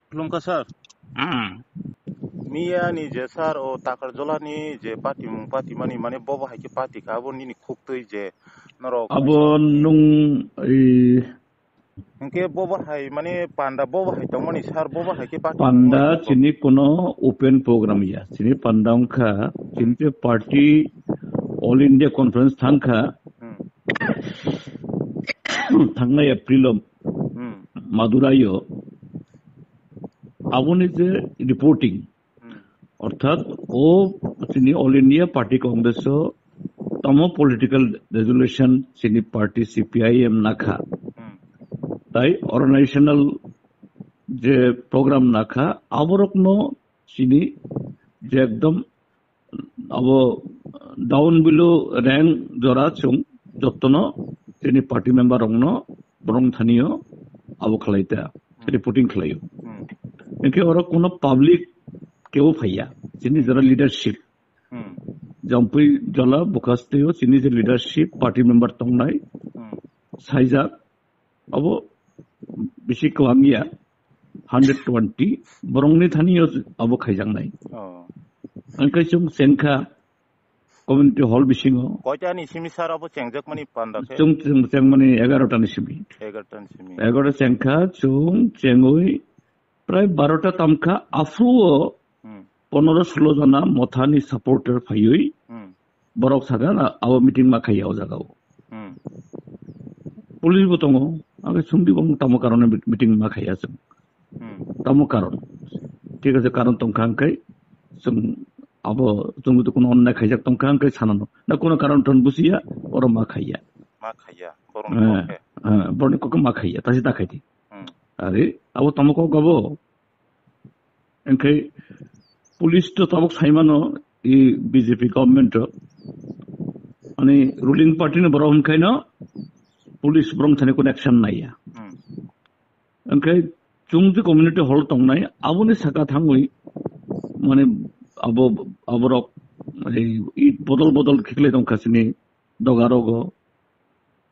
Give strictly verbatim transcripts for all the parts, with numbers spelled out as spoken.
Khulumkha sir. Hmm. Miya ni je sir o Takarjola ni je party mung party mani mane bobo hai khe party kha abo nini khuktwi je norok abo nung i Hwnkhe bobo hai mane panda bobo hai tongmani sir bobo hai khe party panda mung party chini kono open program ya. Chini panda wngkha chini je party All India Conference thangkha. Hmm. Thangnai April o Hmm. Madurai o aboni je reporting Hmm. orthat o chini All India Party Congress o tamo political resolution chini party C P I M nakha. Hmm. Tai organizational je program nakha aborokno chini je ekdom abo down below rank jora chwng jottono chini party member rokno borong thanio abo khlai ta, reporting khlaio. Hmm. Hwnkhe oro kuno public kebo phaiya, chini jora leadership. Hmm. Jampui jala bukhasteo chini je leadership party member tongnai, Hmm. saijak, abo bisi kwbangya, hundred twenty borongni thani abo khaijaknai. Oh. Angkai chwng chengkha community hall bisingo. Koita ni simi sir abo chengjak mani panda khe? Chwng, chwng chengmani egarota ni simi. Egarota ni simi. Egarota chengkha chwng chengwi prai barota tamkha aphuru o Hmm. pondro sulo jona mothani supporter phaiwi Hmm. borok saka na abo meeting ma khaiya o jaga o. Hmm. Police bo tongo, ang sungdi bong tamo karone meeting ma khaiya chwng. Hmm. Tamo karon. Thik ase, karon tongkha hwnkhe chwng abo chwng to kuno onnai khaijak tongkha hwnkhe sanano. Na kuno karon ton busiya, oro ma khaiya. Ma khaiya, boroni Eh, kokhe. eh, boroni kokhe ma khaiya, tasi ta khaidi. Hmm. Are, abo tamo kok abo. Hwnkhe police to tabuk saimano, i B J P government to. Ani ruling party ni borok hwnkhaino police borok thani kono action naiya. Hmm. Hwnkhe chwng je community hall tongnai, aboni saka thangwi, mane, abo, aborok, ei, i bodol bodol khiklai tongkha sini doga rogo,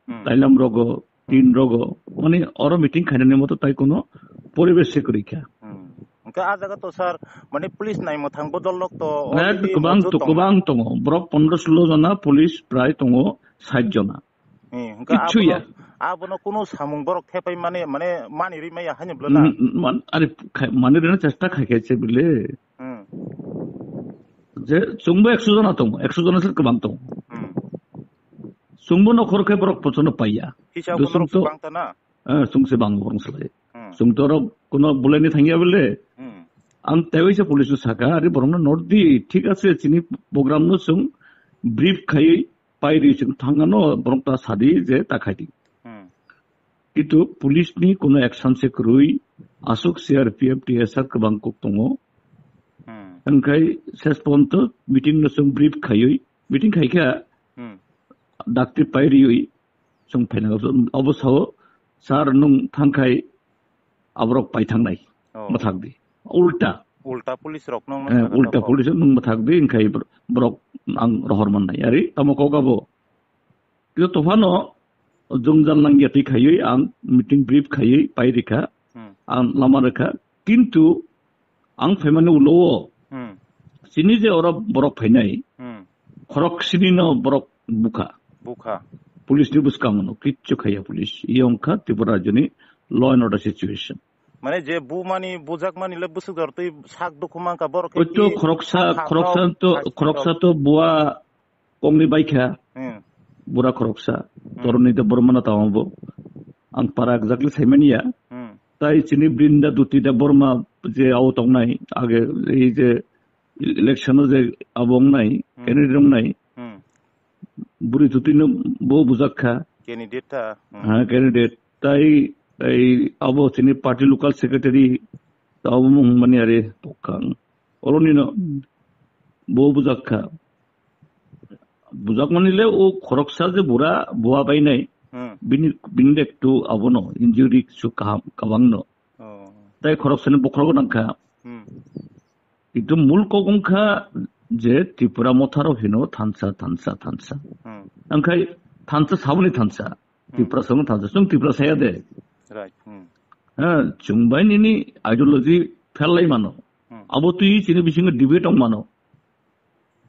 Hmm. tailam rogo, tin rogo, mane, oro meeting khainani moto tai kono poribesh se kwrwi kha. Hmm. Hwnkhe a jaga to sir, mane, police naimwthang bodol rok to Na, already kwbang mojot to, tongo. Kwbang tongo. Borok pondro sulo jona, police prai tongo sait jona. Hmm, hwnkhe Kichhu abono, ya. Abono kuno samung borok thepai mani, mane, mani ri maya hani bwlana? Hmm, man, are khai, mani rina chesta khai khai se bile. Hmm. Je, chwngbo ekso jona tongo, ekso jona se kwbang tongo. Hmm. Chwngbo nokhor khe borok pochono paiya. Hisa Do bono chwng to, bang ta na? Eh, chwng se bang borok salai. Hmm. Chwng to oro kuno bulaini thangya bile. Hmm. Ang teiwi se police no saka, ari borok no nordi, thik ase, chini program no chwng brief khai pai ri chwng thangano borok ta sadi je ta khai di. Hmm. Kintu police ni kuno action se kwrwi, aswk C R P F, T S R kwbang kok tongo. Hmm. Hwnkhe ses ponto meeting no chwng brief khaiwi, meeting khaikha Hmm. dakti pai riwi chwng phaina obo sao sir nwng thangkhai aborok pai thangnai Oh. Mwthak di. Ulta. Ulta police rok no Eh, ulta police nwng mwthak di, hwnkhe bor-, borok ang rohor mannai. Ari tamo kok abo. Kisa tophano jwngjal nangya twi khaiwi ang meeting brief khaiwi pai rikha, Hmm. ang lama rikha. Kintu ang phaimani ulo o Hmm. chini je oro borok phainai, Hmm. khorok sini no borok bukha. Bukha. Police ni bwskango no kichu khaiya police. Iyo wngkha Tripura rajyoni law and order situation. Mane je bumani, bujakmani le bwswk jor twi sak dukhu mankha borok khe Oito ki khoroksa, sak khoroksa khao to, sak khoroksa khao. To bua kongni baikha. Hmm. Bura khoroksa. Hmm. Toroni de Bormano tamo bo. Ang para exactly saimaniya. Hmm. Tai chini Brinda Duti de Borma je ao tongnai, age ei je election o je abo wngnai, Hmm. candidate wngnai. Hmm. Buri Duti no bo bujakha. Candidate ta. Hmm. Ha, candidate. Tai ei abo chini party local secretary ta abo mung mani are tokang. Oloni no bo bujakha. Bujakmani le o khoroksa je bura bua bainai. Hmm. Bini, bini ektu abono injury su kaham, kabang no. Oh. Tai khoroksani bokhorogo nangkha. Hmm. Kintu mul kok wngkha je Tripura motharo hino thansa, thansa, thansa. Hmm. Angkhai thansa saboni thansa. Hmm. Tripura saboni thansa. Chwng Tripura saya de. Right. Hmm. Ha, chwng bai nini ideology pherlai mano. Hmm. Abo twi chini bisingo debate wng mano.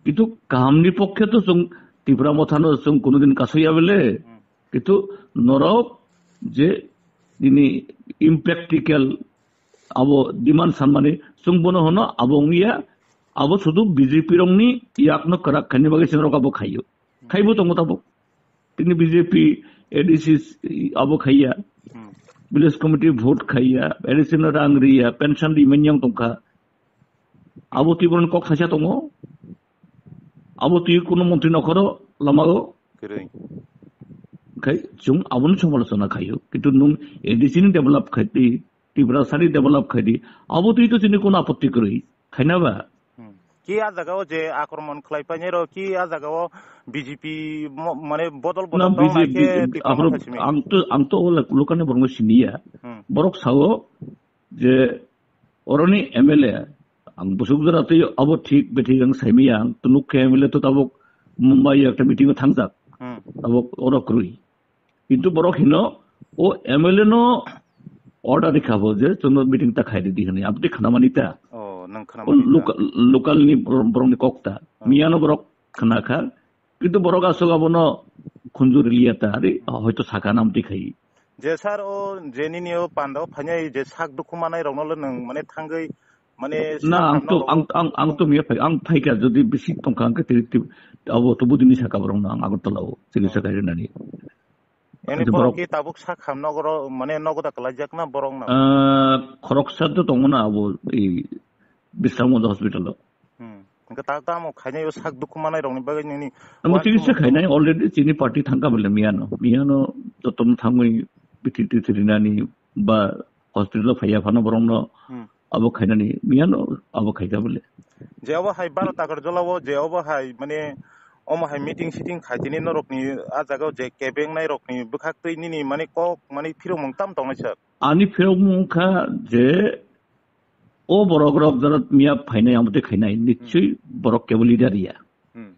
Kintu kahamni pokkhe to chwng Tipra Mothano chwng kunudin kasoi ya bele. Hmm. Kintu norok je nini impractical abo demand sanmani chwng bono hono abo wngya, abo sudu B J P rokni yakno kwrak khaini bagwi chwng rok abo khaio. Khaibo tongo tabuk. Tini B J P, A D C abo khaiya. Hmm. Village committee vote khaiya, A D C no rang riya, pension ri manyang tongkha. Abo twi bono kok saisa tongo. Abo twi kuno montri nokhoro lamao. Kwrwi. Khai chwng abono samalochona khaio. Kintu nung A D C ni develop khai di, Tiprasa ni develop khai di. Abo twi to chini kuno apotti kwrwi. Khaina ba? Hmm. Ki a jaga o je akromon khlai painai rok, ki a jaga o B J P mo-, mane bodol Na bodol tong nai B J P, khe Tipra aphuru Motha simi. Ang to, ang to o lok-, lokal ni borok no siniya. Hmm. Borok sao je oroni M L A, ang busuk jora twi abo thik bethik ang saimiya, ang to nuk khe M L A to tabuk Mumbai ekta meeting o thangjak. Hmm. Tabuk oro kwrwi. Kintu borok hino, o M L A no order rikha bo je, chwngno meeting ta khai ridi hwnwi, aboni khna mani ta. Oh, nang khna O mani ta. local, local ni borok, borokni kok ta. Oh. Miyano borok khna kha. Kintu borok aswk abono khunju riliya ta, ari, Hmm. hoito sakha namtwi khai. Je sir, o je nini o panda o phainai je sak dukhu manai rokno le nwng mane thangwi mane Na, sak ang to, hamno ang, ang, ang to miya phai, ang phaikha jodi bisi tongkha ang khe tiri tiri abo to budini saka borok no ang Agartala o chikitsa Hmm. khai rinani. Ani Ati borok borok ki tabuk sak ham nogoro, mane nogo da kalajak na borok na? Ah, khoroksa to tongo na abo, i Bisramganja hospital o. Hmm. Hingke ta tamo khainai o sak dukhu manai rokni bagwi nini Amo one chikitsa two khainai already chini party thangka bole miyano. Miyano jotono thangwi biti titi rinani ba hospital o phaiya phano borokno Hmm. abo khainani miyano abo khaika bole. Je obo hai baro takar jolao je obo hai mane omo hai meeting sitting khaitini norokni a jaga o je kebeng nai rokni bwkhak twi nini mane kok mane phiromung tam tongnai sir. Ani phiromung kha je o borok rok jara miya phainai amo twi khainai nichoi Hmm. borok kebo leader ya. Hmm.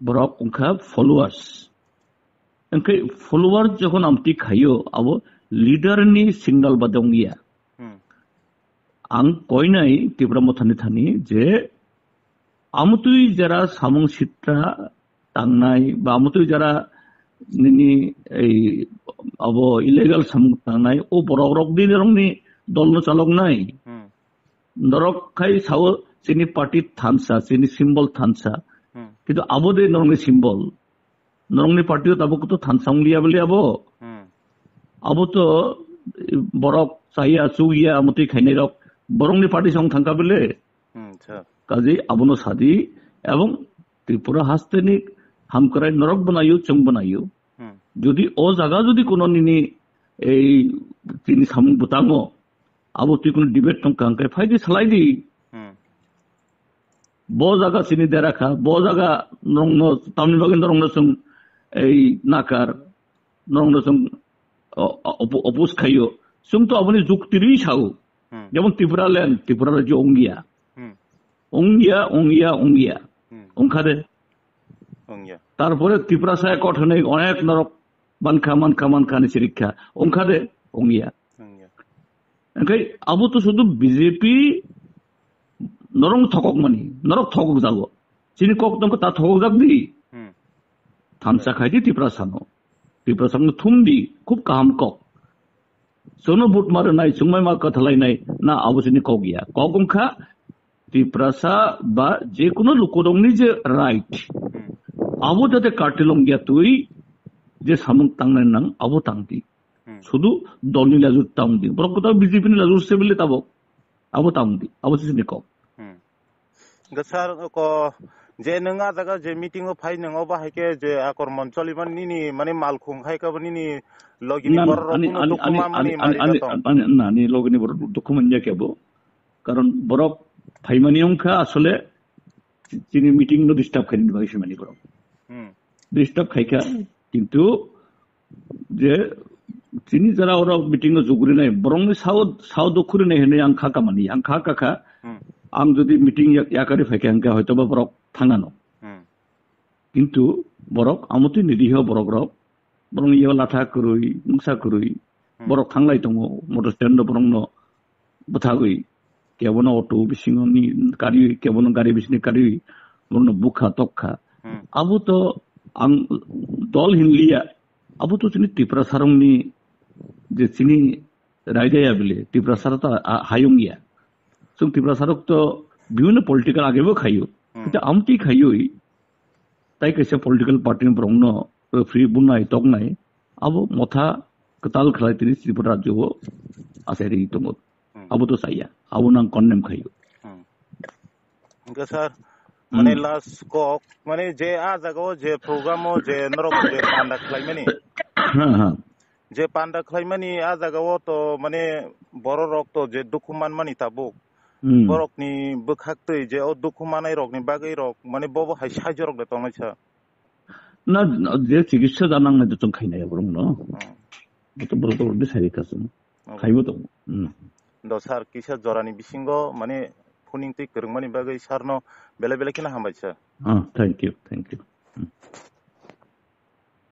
Borok wngkha followers. Wngkhe followers jokhon amtwi khaio, abo leader ni signal ba dongya. Hmm. Ang koinai Tipra Mothani thani je amtwi jara samung sitra tangnai ba amtwi jara nini ei abo illegal samung tangnai o borok rok di rongni dol no chaloknai. Hmm. Norok khai sao chini party thansa, chini symbol thansa. Hmm. Kintu abo de norokni symbol. Norokni party o tabuk to thansa wng liya bole abo. Hmm. Abo to, eh, borok chaya, chuya, amotwi khainai rok. Borokni party song thangka bole. Hmm, sir. Kaje abono sadi, ebong Tripura hasteni hamkrai norok bonayo, chwng bonayo. Hmm. Jodi o jaga jodi kono nini ei chini samung bwtango, abo twi kono debate tongka hwnkhe phaidi salaidi. Hmm. Bo jaga chini dera kha, bo jaga norokno tamni bagwi norokno chwng ei nakar, norokno chwng o-, o-, opo-, oppose khaio. Chwng to aboni jukti rwi sao. Hmm. Jemon Tipraland, Tripura rajyo ongya. Hmm. Ongya, ongya, ongya. Hmm. Ongkha de. Ongya. Tarpore Tiprasa accord hwnwi onek norok mankha, mankha, mankha ni sirikha. Ongkha de, ongya. Ongya. Engkai abo to sudu B J P norok thokok mani, norok thokok jago. Chini kok tongkha ta thokok jak di. Hmm. Thansa khai di Tiprasa no. Tiprasa no thum di, khub kaham kok. Sono vote ma rwnai, chwngmai ma kwthalai nai, na abo chini kok ya. Kok wngkha Tiprasa ba je kono lukurokni je right, Hmm. abo jate curtail wngya twi je samung tangnai nang, abo tang di. Hmm. Sudu dolni lajur tang di. Borok kwtal B J P ni lajur se bile tabok. Abo tang di. Abo chini kok. Hmm. Hwnkhe sir, ko je nwng a jaga je meeting o phai nwng obo hai khe je akormon choliman nini mane malkhung hai khe bo nini logi ni Na, borok rok ani, kuno ani, ani, dokhuma ani, mani ani, mari ani, tong. Ani, na, ani logi ni borok dokhuma nya khe bo. Karon borok phaimani wngkha asole chini meeting no disturb khaini bagwi simi borok. Hmm. Disturb khaikha, kintu je chini jara oro meeting o jugrinai, borokni sao, sao dukhurinai hinwi ang kha kamani, ang kha kakha, Hmm. ang jodi meeting yak-, yakari phaikha hwnkhe hoitoba borok thangano. Hmm. Kintu borok amotwi niriho borok rok, borokni yago latha kwrwi, mungsa kwrwi, Hmm. Borok thanglai tongo, motor stand o borokno bwthagwi, kebono auto bisingo ni kariwi, kebono gari bisingni kariwi, borokno bukha tokha. Hmm. Abo to ang dol hinliya, abo to chini Tiprasarokni je chini raidaya bile, Tiprasarok to a-, hayung ya. Chwng Tiprasarok to bibhinno political agebo khayo. Hmm. Khe amtwi khayoi, tai kaisa political party ni borokno referee bunai toknai, abo motha kwtal khlai tini Tripura rajyo o achai rwi tongo. Hmm. Abo to chaya, abo nang condemn khayo. Hmm. Hwnkhe sir, Hmm. mane last kok, mane je a jaga o je program o je norok je panda khlaimani, Ha, ha. je panda khlaimani a jaga o to mane borok rok to je dukhu manmani tabuk. Hmm. Borokni bwkhak twi je o dukhu manai rokni bagwi rok mane bobo hai saijo rok de tongnai sa. Na, na, je chikitsa janang na jotong khainai borok no. Hmm. Boto borok borok de sai kasum. Hmm. Khaibo tongo. Hmm. Do sir kisa jorani bisingo mane phuning twi kwrwngmani bagwi sir no bele bele kheno hambai sir. Ah, thank you, thank you.